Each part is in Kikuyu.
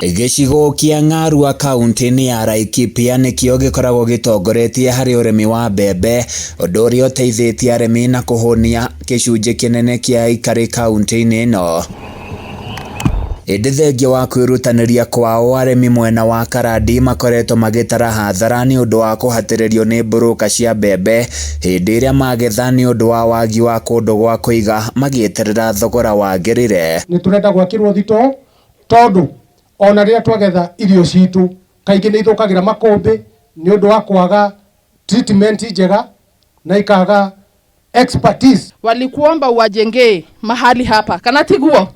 Gĩcigo kĩa Ng'arua kaunti-inĩ ya Laikipia nĩkĩo gĩkoragwo gĩtongoretie harĩ ũrĩmi wa mbembe, ũndũ ũrĩa ũteithĩtie arĩmi na kũhũnia gĩcunjĩ kĩnene kĩa aikari kaunti-inĩ ĩno. Ĩndĩ thengia wa kwĩrutanĩria kwao, arĩmi mwena wa Karandi makoretwo magĩtara hathara nĩ ũndũ wa kũhatĩrĩrio nĩ mburũka cia mbembe hĩndĩ ĩrĩa magetha nĩ ũndũ wa wagi wa kũndũ gwa kũiga magĩeterera thogora wagĩrĩre. Nĩ tũrenda gwakĩrwo thitoo, tondũ ona rĩrĩa twagetha irio citũ kaingĩ nĩ ithũkagĩra makũmbĩ nĩ ũndũ wa kwaga treatment njega na ikaga expertise. Walikuomba uwajengee mahali hapa, kana tiguo?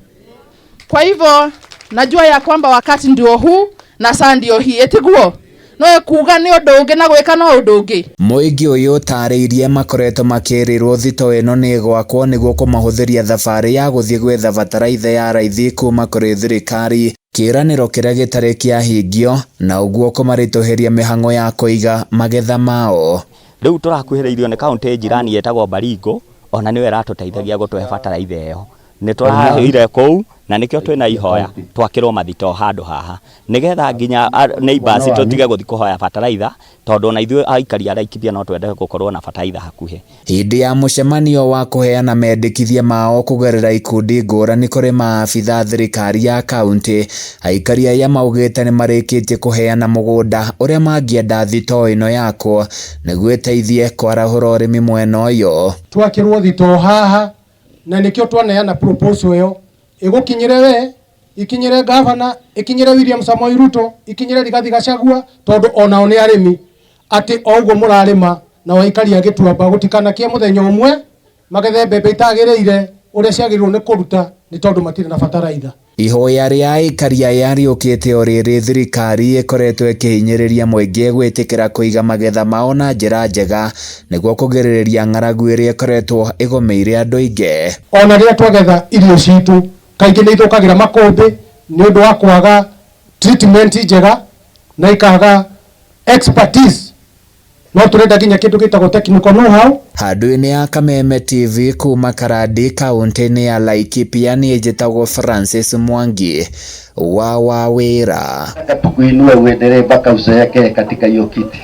Kwa hivyo najua ya kwamba wakati ndio huu na saa ndio hii, etiguo no kuga nĩ ũndũ ũngĩ na gwĩka no ũndũ ũngĩ. Mũingĩ ũyũ ũtarĩirie makoretwo makĩrĩrwo thitoo ĩno nĩ ĩgwakwo nĩguo kũmahũthĩria thabarĩ ya gũthiĩ gwetha bataraitha ya raithi kuma kũrĩ thirikari, kĩĩranĩro kĩrĩa gĩtarĩ kĩahingio na ũguo kũmaritũhĩria mĩhang'o ya kũiga magetha mao. Rĩu tũrakuhĩrĩirio nĩ kaũntĩ jirani ĩtagwo Baringo, ona nĩyo ĩratũteithagia gũtũhe bataraitha ĩyo. Nĩ tũraheire kũu na nĩkĩo twĩna ihoya twakĩrwo mathitoo handũ haha nĩgetha nginya neighbors tũtige gũthiĩ kũhoya bataraitha, tondũ ona ithuĩ aikari a Laikipia no twende gũkorwo na bataraitha hakuhĩ. Hĩndĩ ya mũcemanio wa kũheana mendekithia mao kũgerera ikundi ngũrani kũrĩ maabitha thirikari ya kaunti, aikari aya maugĩte nĩ marĩkĩtie kũheana mũgũnda ũrĩa mangĩenda thitoo ĩno yakwo nĩguo ĩteithie kwarahũra ũrĩmi mwena ũyũ. Twakĩrwo thitoo haha na nĩkĩo twaneana proposal ĩyo ĩgũkinyĩre we, ikinyĩre gavana, ikinyĩre William Samoei Ruto, ikinyĩre Rigathi Gachagua, tondũ onao nĩ arĩmi, atĩ o ũguo mũrarĩma na aikari a Gĩtuamba gũtikanakie mũthenya ũmwe magethe mbembe itagĩrĩire ũrĩa ciagĩrĩirwo nĩ kũruta nĩ tondũ matirĩ na bataraitha. Ihoya rĩa aikari aya rĩũkĩte o rĩrĩ thirikari ĩkoretwo ĩkĩhinyĩrĩria mũingĩ gwĩtĩkĩra kũiga magetha mao na njĩra njega nĩguo kũgirĩrĩria ng'aragu ĩrĩa ĩkoretwo ĩgũmĩire andũ aingĩ. Ona rĩrĩa twagetha irio citũ kaingĩ nĩ ithũkagĩra makũmbĩ nĩ ũndũ wa kwaga treatment njega na ikaga expertise, no tũrenda nginya kĩndũ gĩtagwo technical know-how. Handũ-inĩ ya Kameme TV kuma Karandi kaunti-inĩ ya Laikipia, niĩ njĩtagwo Francis Mwangi wa Wawĩra. Tukuinue uendelee mpaka uzeeke katika hiyo kiti.